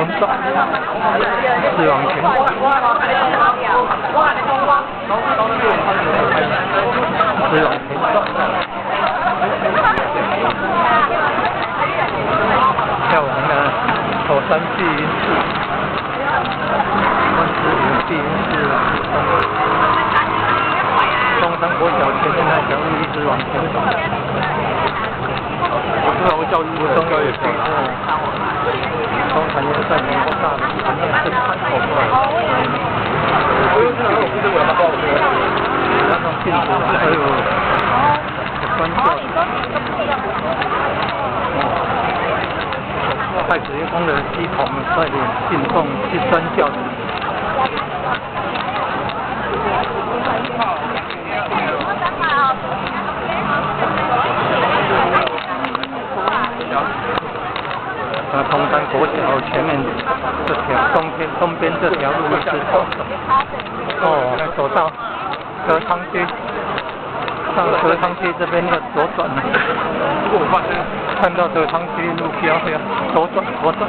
前轉，一直往前走，一直往前轉。跳完了，頭山碧雲寺，關子嶺碧雲寺啊，東山國小前面那條路一直往前走。我知道我教育中教育東產業在民國大樓前面是看口過來，那種建築還有關教。太子爺公的乩童率領信眾去鑽轎子。啊，銅山國小前面這條東邊東邊這條路一直走，哦，走到德昌街，上德昌街這邊要左轉了。看到德昌街路標要左轉，左轉。